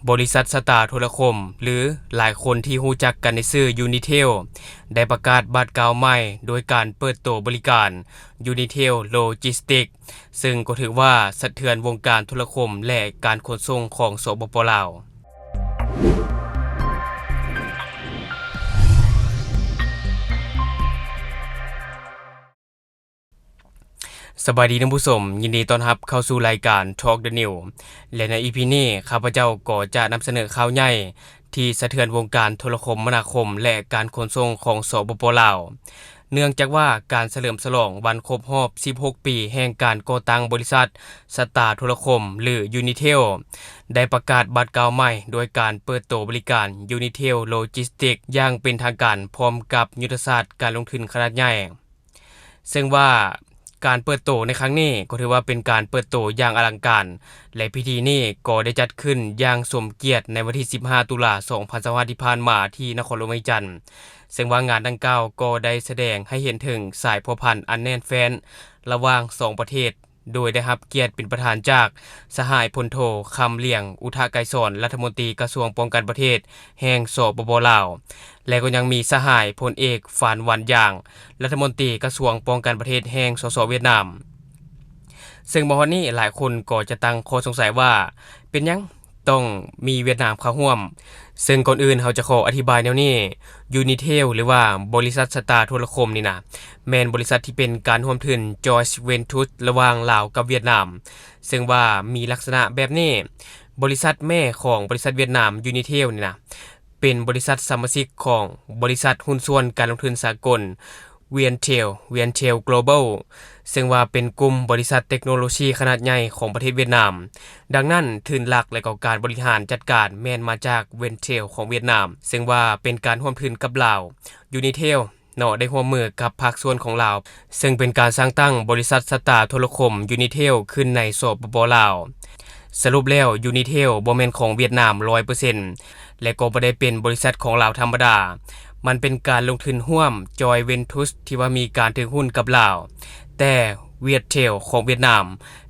ບໍລິສັດສະຕາໂທລະຄົມ ຫຼື ຫຼາຍຄົນທີ່ຮູ້ຈັກກັນໃນຊື່ຢູນິເທວ ໄດ້ປະກາດບາດກ້າວໃໝ່ ໂດຍການເປີດໂຕບໍລິການຢູນິເທວໂລຈິສຕິກ ເຊິ່ງກໍຖືວ່າສະເທືອນວົງການໂທລະຄົມ ແລະ ການຂົນສົ່ງຂອງ ສປປ ລາວ. ສະບາຍດີທ່ານຜູ້ຊົມ, ຍິນດີຕ້ອນຮັບເຂົ້າສູ່ລາຍການ Talk the News ແລະ ໃນ ອີ ພີ ນີ້ ຂ້າພະເຈົ້າກໍຈະນຳສະເໜີຂ່າວໃຫຍ່ທີ່ສະເທືອນວົງການໂທລະຄົມມະນາຄົມ ແລະ ການຂົນສົ່ງຂອງ ສປປ ລາວ. ເນື່ອງຈາກວ່າການສະເຫຼີມສະຫຼອງວັນຄົບຮອບສິບຫົກປີແຫ່ງການກໍ່ຕັ້ງບໍລິສັດສະຕາໂທລະຄົມ ຫຼື ຢູນິເທວ ໄດ້ປະກາດບາດກ້າວໃໝ່ ໂດຍການເປີດໂຕບໍລິການຢູນິເທວໂລຈິສຕິກຢ່າງເປັນທາງການ ພ້ອມກັບຍຸດທະສາດການລົງທຶນຂະໜາດໃຫຍ່. ເຊິ່ງວ່າການເປີດໂຕໃນຄັ້ງນີ້ກໍຖືວ່າເປັນການເປີດໂຕຢ່າງອະລັງການ ແລະ ພິທີນີ້ກໍໄດ້ຈັດຂຶ້ນຢ່າງສົມກຽດໃນວັນທີສິບຫ້າ ຕຸລາ ສອງພັນຊາວຫ້າ ທີ່ຜ່ານມາທີ່ນະຄອນຫຼວງວຽງຈັນ. ເຊິ່ງວ່າງານດັ່ງກ່າວກໍໄດ້ສະແດງໃຫ້ເຫັນເຖິງສາຍພົວພັນອັນແໜ້ນແຟ້ນລະຫວ່າງສອງປະເທດ, ໂດຍໄດ້ຮັບກຽດເປັນປະທານຈາກສະຫາຍພົນໂທ ຄຳຫຼຽງ ອຸທະໄກສອນ ລັດຖະມົນຕີກະຊວງປ້ອງກັນປະເທດແຫ່ງ ສປປ ລາວ ແລະ ກໍຍັງມີສະຫາຍພົນເອກ ຟານ ຫວັນຢາງ ລັດຖະມົນຕີກະຊວງປ້ອງກັນປະເທດແຫ່ງ ສສ ຫວຽດນາມ. ເຊິ່ງມາຮອດນີ້ຫຼາຍຄົນກໍຈະຕັ້ງຂໍ້ສົງໄສວ່າ ເປັນຫຍັງຕ້ອງມີຫວຽດນາມເຂົ້າຮ່ວມ? ເຊິ່ງກ່ອນອື່ນເຮົາຈະຂໍອະທິບາຍແນວນີ້, ຢູນິເທວ ຫຼືວ່າບໍລິສັດສະຕາໂທລະຄົມນີ້ນະ ແມ່ນບໍລິສັດທີ່ເປັນການຮ່ວມທຶນ Joint Venture ລະຫວ່າງລາວກັບຫວຽດນາມ, ເຊິ່ງວ່າມີລັກສະນະແບບນີ້, ບໍລິສັດແມ່ຂອງບໍລິສັດຫວຽດນາມ ຢູນິເທວ ນີ້ນະ ເປັນບໍລິສັດສະມາຊິກຂອງບໍລິສັດຫຸ້ນສ່ວນການລົງທຶນສາກົນ Viettel, Viettel Global, ເຊິ່ງວ່າເປັນກຸ່ມບໍລິສັດເຕັກໂນໂລຊີຂະໜາດໃຫຍ່ຂອງປະເທດຫວຽດນາມ. ດັ່ງນັ້ນ, ທຶນຫຼັກ ແລະ ກໍການບໍລິຫານຈັດການແມ່ນມາຈາກ Viettel ຂອງຫວຽດນາມ, ເຊິ່ງວ່າເປັນການຮ່ວມທຶນກັບລາວ. ຢູນິເທວ ເນາະ ໄດ້ຮ່ວມມືກັບພາກສ່ວນຂອງລາວ, ເຊິ່ງເປັນການສ້າງຕັ້ງບໍລິສັດສະຕາໂທລະຄົມ ຢູນິເທວ ຂຶ້ນໃນ ສປປ ລາວ. ສະຫຼຸບແລ້ວ ຢູນິເທວ ບໍ່ແມ່ນຂອງຫວຽດນາມ ຮ້ອຍເປີເຊັນ ແລະ ກໍບໍ່ໄດ້ເປັນບໍລິສັດຂອງລາວທຳມະດາ. ມັນເປັນການລົງທຶນຮ່ວມ Joint Venture ທີ່ວ່າມີການຖືຫຸ້ນກັບລາວ, ແຕ່ Viettel ຂອງຫວຽດນາມ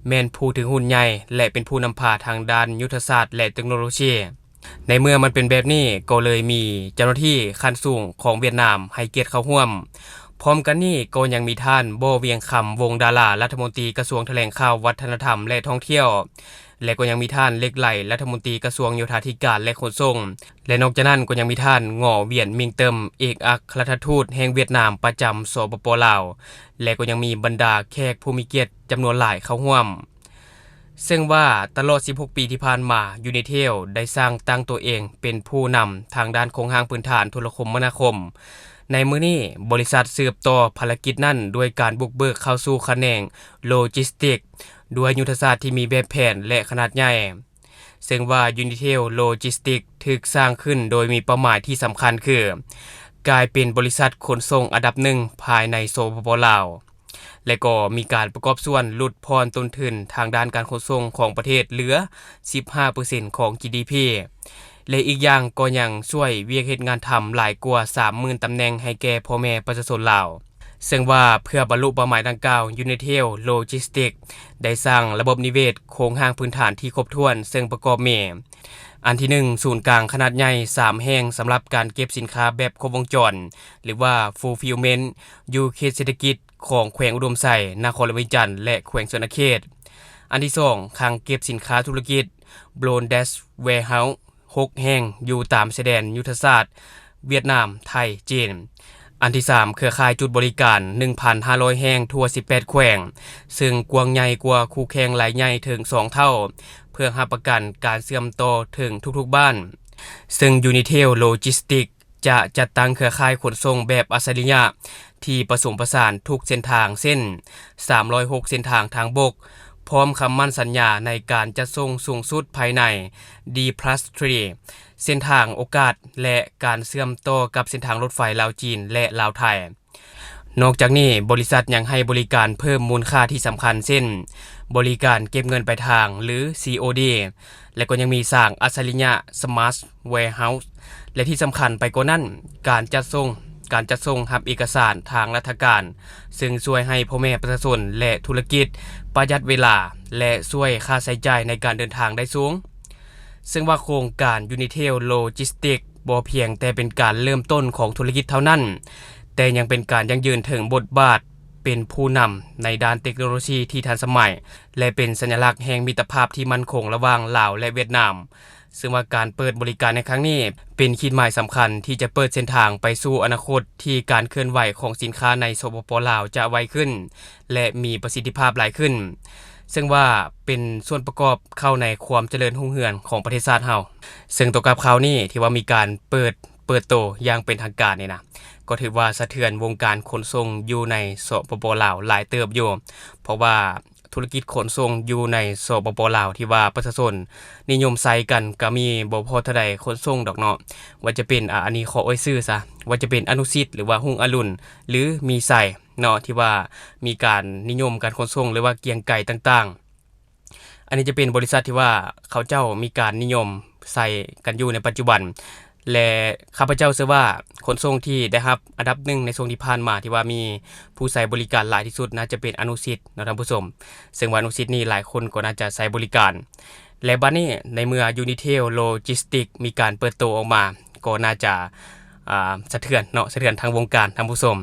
ແມ່ນຜູ້ຖືຫຸ້ນໃຫຍ່ ແລະ ເປັນຜູ້ນຳພາທາງດ້ານຍຸດທະສາດ ແລະ ເຕັກໂນໂລຊີ. ໃນເມື່ອມັນເປັນແບບນີ້ ກໍເລີຍມີເຈົ້າໜ້າທີ່ຂັ້ນສູງຂອງຫວຽດນາມໃຫ້ກຽດເຂົ້າຮ່ວມ. ພ້ອມກັນນີ້ກໍຍັງມີທ່ານ ບໍ່ ວຽງຄຳ ວົງດາລາ ລັດຖະມົນຕີກະຊວງຖະແຫຼງຂ່າວ, ວັດທະນະທຳ ແລະ ທ່ອງທ່ຽວ ແລະ ກໍຍັງມີທ່ານ ເຫຼັກໄຫຼ ລັດຖະມົນຕີກະຊວງໂຍທາທິການ ແລະ ຂົນສົ່ງ ແລະ ນອກຈາກນັ້ນກໍຍັງມີທ່ານ ງໍ ຫວຽນ ມິງເຕີມ ເອກອັກຄະລັດທູດແຫ່ງຫວຽດນາມປະຈຳ ສປປ ລາວ ແລະ ກໍຍັງມີບັນດາແຂກຜູ້ມີກຽດຈຳນວນຫຼາຍເຂົ້າຮ່ວມ. ເຊິ່ງວ່າຕະຫຼອດສິບຫົກປີທີ່ຜ່ານມາ, ຢູນິເທວ ໄດ້ສ້າງຕັ້ງຕົວເອງເປັນຜູ້ນຳທາງດ້ານໂຄງຮ່າງພື້ນຖານໂທລະຄົມມະນາຄົມ. ໃນມື້ນີ້, ບໍລິສັດສືບຕໍ່ພາລະກິດນັ້ນດ້ວຍການບຸກເບີກເຂົ້າສູ່ຂະແໜງໂລຈິສຕິກ ດ້ວຍຍຸດທະສາດທີ່ມີແບບແຜນ ແລະ ຂະໜາດໃຫຍ່. ເຊິ່ງວ່າ Unitel Logistics ຖືກສ້າງຂຶ້ນໂດຍມີເປົ້າໝາຍທີ່ສຳຄັນຄື ກາຍເປັນບໍລິສັດຂົນສົ່ງອັນດັບໜຶ່ງພາຍໃນ ສປປ ລາວ. ແລະ ກໍມີການປະກອບສ່ວນຫຼຸດຜ່ອນຕົ້ນທຶນທາງດ້ານການຂົນສົ່ງຂອງປະເທດເຫຼືອສິບຫ້າເປີເຊັນຂອງ ຈີດີພີ ແລະ ອີກຢ່າງກໍຍັງຊ່ວຍວຽກເຮັດງານທຳຫຼາຍກວ່າສາມໝື່ນຕຳແໜ່ງໃຫ້ແກ່ພໍ່ແມ່ປະຊາຊົນລາວ. ເຊິ່ງວ່າເພື່ອບັນລຸເປົ້າໝາຍດັ່ງກ່າວ, Unitel Logistics ໄດ້ສ້າງລະບົບນິເວດໂຄງຮ່າງພື້ນຖານທີ່ຄົບຖ້ວນ, ເຊິ່ງປະກອບມີ ອັນທີໜຶ່ງ ສູນກາງຂະໜາດໃຫຍ່ສາມແຫ່ງສຳລັບການເກັບສິນຄ້າແບບຄົບວົງຈອນ ຫຼືວ່າ Fulfillment ຢູ່ເຂດເສດຖະກິດ ຂອງແຂວງອຸດົມໄຊ, ນະຄອນຫຼວງວຽງຈັນ ແລະ ແຂວງສະຫວັນນະເຂດ. ອັນທີສອງ ຄັງເກັບສິນຄ້າທຸລະກິດ Blondes Warehouse ຫົກແຫ່ງ ຢູ່ຕາມຊາຍແດນຍຸດທະສາດຫວຽດນາມ, ໄທ, ຈີນ. ອັນທີສາມ ເຄືອຂ່າຍຈຸດບໍລິການໜຶ່ງພັນຫ້າຮ້ອຍແຫ່ງທົ່ວສິບແປດແຂວງ, ເຊິ່ງກວ້າງໃຫຍ່ກວ່າຄູ່ແຂ່ງລາຍໃຫຍ່ເຖິງສອງເທົ່າ, ເພື່ອຮັບປະກັນການເຊື່ອມຕໍ່ເຖິງທຸກໆບ້ານ. ເຊິ່ງ Unitel Logistics ຈະຈັດຕັ້ງເຄືອຂ່າຍຂົນສົ່ງແບບອັດສະລິຍະທີ່ປະສົມປະສານທຸກເສັ້ນທາງ ເຊັ່ນ ສາມຮ້ອຍຫົກເສັ້ນທາງທາງບົກ, ພ້ອມຄຳໝັ້ນສັນຍາໃນການຈັດສົ່ງສູງສຸດພາຍໃນ D-Plus three ເສັ້ນທາງໂອກາດ ແລະ ການເຊື່ອມຕໍ່ກັບເສັ້ນທາງລົດໄຟລາວ-ຈີນ ແລະ ລາວ-ໄທ. ນອກຈາກນີ້, ບໍລິສັດຍັງໃຫ້ບໍລິການເພີ່ມມູນຄ່າທີ່ສຳຄັນ ເຊັ່ນ ບໍລິການເກັບເງິນປາຍທາງ ຫຼື COD ແລະ ກໍຍັງມີສ້າງອັດສະລິຍະ Smart Warehouse ແລະ ທີ່ສຳຄັນໄປກວ່ານັ້ນ, ການຈັດສົ່ງ, ການຈັດສົ່ງຮັບເອກະສານທາງລັດຖະການ, ເຊິ່ງຊ່ວຍໃຫ້ພໍ່ແມ່ປະຊາຊົນ ແລະ ທຸລະກິດປະຢັດເວລາ ແລະ ຊ່ວຍຄ່າໃຊ້ຈ່າຍໃນການເດີນທາງໄດ້ສູງ. ເຊິ່ງວ່າໂຄງການ Unitel Logistics ບໍ່ພຽງແຕ່ເປັນການເລີ່ມຕົ້ນຂອງທຸລະກິດເທົ່ານັ້ນ, ແຕ່ຍັງເປັນການຢັ້ງຢືນເຖິງບົດບາດເປັນຜູ້ນຳໃນດ້ານເຕັກໂນໂລຊີທີ່ທັນສະໄໝ ແລະ ເປັນສັນຍະລັກແຫ່ງມິດຕະພາບທີ່ໝັ້ນຄົງລະຫວ່າງລາວ ແລະ ຫວຽດນາມ. ເຊິ່ງວ່າການເປີດບໍລິການໃນຄັ້ງນີ້ ເປັນຂີດໝາຍສຳຄັນທີ່ຈະເປີດເສັ້ນທາງໄປສູ່ອະນາຄົດທີ່ການເຄື່ອນໄຫວຂອງສິນຄ້າໃນ ສປປ ລາວ ຈະໄວຂຶ້ນ ແລະ ມີປະສິດທິພາບຫຼາຍຂຶ້ນ, ເຊິ່ງວ່າເປັນສ່ວນປະກອບເຂົ້າໃນຄວາມຈະເລີນຮຸ່ງເຮືອງຂອງປະເທດຊາດເຮົາ. ເຊິ່ງຕົວກັບຂ່າວນີ້ທີ່ວ່າມີການເປີດ, ເປີດໂຕຢ່າງເປັນທາງການນີ້ນະ, ກໍຖືວ່າສະເທືອນວົງການຂົນສົ່ງຢູ່ໃນ ສປປ ລາວ ຫຼາຍເຕີບຢູ່, ເພາະວ່າ ທຸລະກິດຂົນສົ່ງຢູ່ໃນ ສປປ ລາວ ທີ່ວ່າປະຊາຊົນນິຍົມໃຊ້ກັນກໍມີບໍ່ພໍເທົ່າໃດຂົນສົ່ງດອກເນາະ, ວ່າຈະເປັນ ອາ ອັນນີ້ຂໍເອີ່ຍຊື່ຊະ, ວ່າຈະເປັນອະນຸສິດ ຫຼືວ່າຮຸ່ງອະລຸນ ຫຼືມີໄຊເນາະ, ທີ່ວ່າມີການນິຍົມການຂົນສົ່ງ ຫຼືວ່າກຽງໄກຕ່າງໆ. ອັນນີ້ຈະເປັນບໍລິສັດທີ່ວ່າເຂົາເຈົ້າມີການນິຍົມໃຊ້ກັນຢູ່ໃນປັດຈຸບັນ. ແລະ ຂ້າພະເຈົ້າເຊື່ອວ່າຂົນສົ່ງທີ່ໄດ້ຮັບອັນດັບໜຶ່ງໃນຊ່ວງທີ່ຜ່ານມາ ທີ່ວ່າມີຜູ້ໃຊ້ບໍລິການຫຼາຍທີ່ສຸດ ໜ້າຈະເປັນອະນຸສິດເນາະທ່ານຜູ້ຊົມ, ເຊິ່ງວ່າອະນຸສິດນີ້ຫຼາຍຄົນກໍໜ້າຈະໃຊ້ບໍລິການ. ແລະ ບັດນີ້ໃນເມື່ອ Unitel Logistics ມີການເປີດໂຕອອກມາ ກໍໜ້າຈະ ອາ ສະເທືອນເນາະ, ສະເທືອນທັງວົງການທ່ານຜູ້ຊົມ.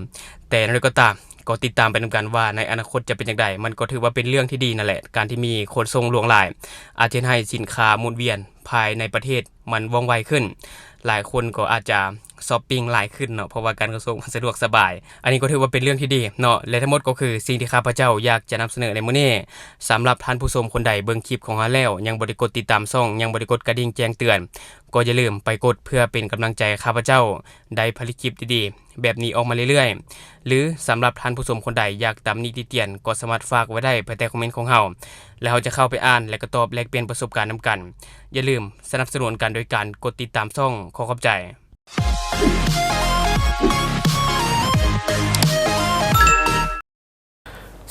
ແຕ່ຢ່າງໃດກໍຕາມ ກໍຕິດຕາມໄປນຳກັນວ່າໃນອະນາຄົດຈະເປັນຈັ່ງໃດ. ມັນກໍຖືວ່າເປັນເລື່ອງທີ່ດີນັ້ນແຫຼະ, ການທີ່ມີຂົນສົ່ງຫຼວງຫຼາຍ ອາດຈະເຮັດໃຫ້ສິນຄ້າໝູນວຽນພາຍໃນປະເທດມັນວ່ອງໄວຂຶ້ນ, ຫຼາຍຄົນກໍອາດຈະຊັອບປິງຫຼາຍຂຶ້ນເນາະ, ເພາະວ່າການຂົນສົ່ງມັນສະດວກສະບາຍ. ອັນນີ້ກໍຖືວ່າເປັນເລື່ອງທີ່ດີເນາະ, ແລະ ທັງໝົດກໍຄືສິ່ງທີ່ຂ້າພະເຈົ້າຢາກຈະນຳສະເໜີໃນມື້ນີ້. ສຳລັບທ່ານຜູ້ຊົມຄົນໃດເບິ່ງຄລິບຂອງເຮົາແລ້ວ ຍັງບໍ່ໄດ້ກົດຕິດຕາມຊ່ອງ, ຍັງບໍ່ໄດ້ກົດກະດິ່ງແຈ້ງເຕືອນ, ກໍຢ່າລືມໄປກົດເພື່ອເປັນກຳລັງໃຈໃຫ້ຂ້າພະເຈົ້າໄດ້ຜະລິດຄລິບດີໆ ແບບນີ້ອອກມາເລື້ອຍໆ ຫຼື ສຳລັບທ່ານຜູ້ຊົມຄົນໃດຢາກຕຳໜິຕິຕຽນ ກໍສາມາດຝາກໄວ້ໄດ້ພາຍໃຕ້ຄອມເມັນຂອງເຮົາ ແລະ ເຮົາຈະເຂົ້າໄປອ່ານ ແລະ ກໍຕອບແລກປ່ຽນປະສົບການນຳກັນ. ຢ່າລືມສະໜັບສະໜູນກັນໂດຍການກົດຕິດຕາມຊ່ອງ. ຂໍຂອບໃຈ.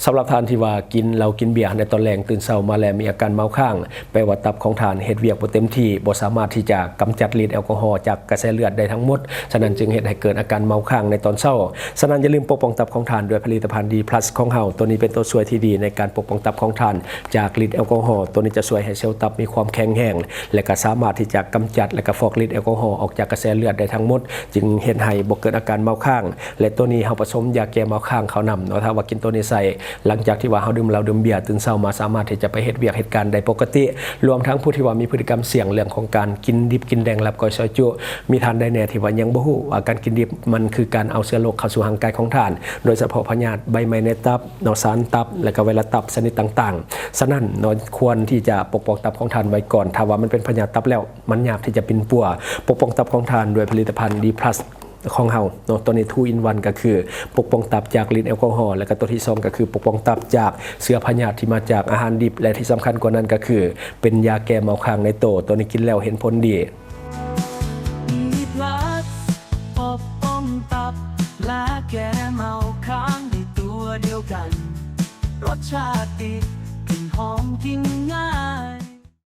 ສຳລັບທ່ານທີ່ວ່າກິນເຫຼົ້າກິນເບຍໃນຕອນແລງ, ຕື່ນເຊົ້າມາແລ້ວມີອາການເມົາຄ້າງ, ແປວ່າຕັບຂອງທ່ານເຮັດວຽກບໍ່ເຕັມທີ່, ບໍ່ສາມາດທີ່ຈະກຳຈັດລິດແອລກໍຮໍຈາກກະແສເລືອດໄດ້ທັງໝົດ, ສະນັ້ນຈຶ່ງເຮັດໃຫ້ເກີດອາການເມົາຄ້າງໃນຕອນເຊົ້າ. ສະນັ້ນຢ່າລືມປົກປ້ອງຕັບຂອງທ່ານດ້ວຍຜະລິດຕະພັນ D plus ຂອງເຮົາ. ໂຕນີ້ເປັນໂຕຊ່ວຍທີ່ດີໃນການປົກປ້ອງຕັບຂອງທ່ານຈາກລິດແອລກໍຮໍ. ໂຕນີ້ຈະຊ່ວຍໃຫ້ເຊວຕັບມີຄວາມແຂງແຮງ ແລະ ກໍສາມາດທີ່ຈະກຳຈັດ ແລະ ກໍຟອກລິດແອລກໍຮໍອອກຈາກກະແສເລືອດໄດ້ທັງໝົດ, ຈຶ່ງເຮັດໃຫ້ບໍ່ເກີດອາການເມົາຄ້າງ. ແລະ ໂຕນີ້ເຮົາປະສົມຢາແກ້ເມົາຄ້າງເຂົ້ານຳເນາະ. ຖ້າວ່າກິນໂຕນີ້ໃສ່ ຫຼັງຈາກທີ່ວ່າເຮົາດື່ມເຫຼົ້າດື່ມເບຍ, ຕື່ນເຊົ້າມາສາມາດທີ່ຈະໄປເຮັດວຽກເຮັດການໄດ້ປົກກະຕິ. ລວມທັງຜູ້ທີ່ວ່າມີພຶດຕິກຳສ່ຽງເລື່ອງຂອງການກິນດິບກິນແດງ ລັບກ້ອຍຊອຍຈຸ, ມີທ່ານໃດແດ່ທີ່ວ່າຍັງບໍ່ຮູ້ວ່າການກິນດິບມັນຄືການເອົາເຊື້ອໂລກເຂົ້າສູ່ຮ່າງກາຍຂອງທ່ານ, ໂດຍສະເພາະພະຍາດໃບໄມ້ໃນຕັບເນາະ, ສານຕັບ ແລະ ກໍໄວຣັສຕັບຊະນິດຕ່າງໆ. ສະນັ້ນເນາະ, ຄວນທີ່ຈະປົກປ້ອງຕັບຂອງທ່ານໄວ້ກ່ອນ. ຖ້າວ່າມັນເປັນພະຍາດຕັບແລ້ວ, ມັນຍາກທີ່ຈະປິ່ນປົວ. ປົກປ້ອງຕັບຂອງທ່ານດ້ວຍຜະລິດຕະພັນ D plus ຂອງເຮົາເນາະ. ໂຕນີ້ two in one ກໍຄືປົກປ້ອງຕັບຈາກລິດແອລກໍຮໍ, ແລະ ກໍໂຕທີສອງກໍຄືປົກປ້ອງຕັບຈາກເຊື້ອພະຍາດທີ່ມາຈາກອາຫານດິບ, ແລະ ທີ່ສຳຄັນກວ່ານັ້ນກໍຄືເປັນຢາແກ້ເມົາຄ້າງໃນໂຕ. ໂຕນີ້ກິນແລ້ວເຫັນຜົນດີ. ມີພລັສປົກປ້ອງຕັບ ແລະ ແກ້ເມົາຄ້າງໃນຕົວດຽວກັນ. ລົດຊາດດີ, ກິ່ນຫອມ, ກິນງ່າຍ.